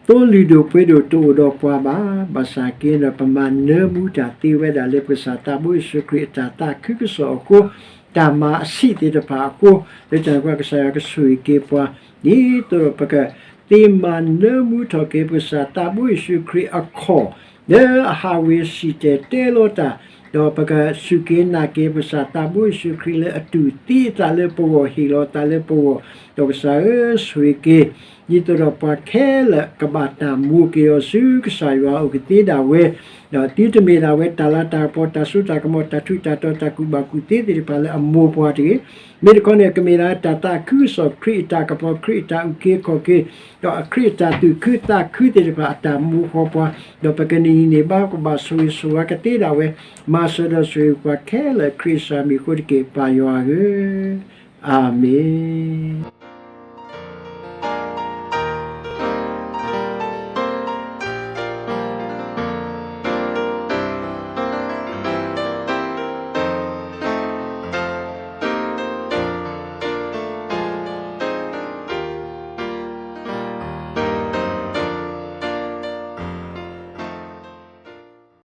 သိလ့ၣ်ဒိၣ်ပှ့ၤဒိၣ်တအိၣ်ဒီးပှၤဘၣ်, ဘၣ်ဆၣ်က့ဒီး ပမၤနၢမူတၢ်သ့ဝဲဒၣ်လၢ ပကစၢ်သးဘိယ့ၣ်ၡူးခရံာ်အတၢ်သးခုကစီၣ်အဃိ, တၢ်မၤအဆံးသ့ၣ်တဖၣ်အဃိ, လၢတၢ်န့ၣ်အဃိ ကစၢ်ယွၤကဆိၣ်ဂ့ၤက့ၤပှၤ ဒ်သိးဒီးပကသ့မၤနၢမူထီၣ်က့ၤ ပကစၢ်သးဘိယ့ၣ်ၡူးခရံာ်အခီၣ် လၢအဟးဝ့ၤစံၣ်တဲၤတဲလီၤတၢ်, ဒီးပကစူၢ်က့ၤနာ်က့ၤ ပကစၢ်သးဘိယ့ၣ်ၡူးခရံာ်လၢအတူၢ်သံအသးလၢပဂီၢ် ဟ့ၣ်လီၤသးလၢပဂီၢ်, ဒီးကစၢ်ဧၢ, ဆိၣ်ဂ့ၤက့ၤ ဒ်သိးဒီးပှၤခဲလၢာ်ကဘၣ်တၢ်မိၣ်က့ၤအီၤဆူကစၢ်ယွၤအအိၣ်ကသ့ဒၣ်ဝဲ, ဒီးသုတမ့ၢ်ဒၣ်ဝဲတၢ်လၤတၢ်ကပီၤ တၢ်စိတၢ်ကမီၤ တၢ်ထူးတၢ်တီၤ တၢ်ကူၣ်ဘၣ်ကူၣ်သ့သ့ၣ်တဖၣ်လၢအမိၢ်ပှၤတဂ့ၤ, မ့ၢ်တခီန့ၣ် ကမ့ၢ်ဒၣ်တၢ်သးခုကစီၣ် ခရံာ်အတၢ်ကပီၤ ခရံာ်အတၢ်အုၣ်က့ၤခီၣ်က့ၤ ဒီးခရံာ်အတၢ်သူၣ်ခုသးခုသ့ၣ်တဖၣ်အတၢ်မိၣ်ဃီပှၤ, ဒီးပကနံၤန့ၢ်ဘၣ် ကဘၣ်ဆိၣ်ဂ့ၤဆိၣ်ဝါကသ့ဒၣ်ဝဲ, မၤစၢၤဒီးဆိၣ်ဂ့ၤပှၤခဲလၢာ် ခရံာ်အမံၤအဃိတက့ၢ် ပၢ်ယွၤဧၢ, အၤမ့ၣ်.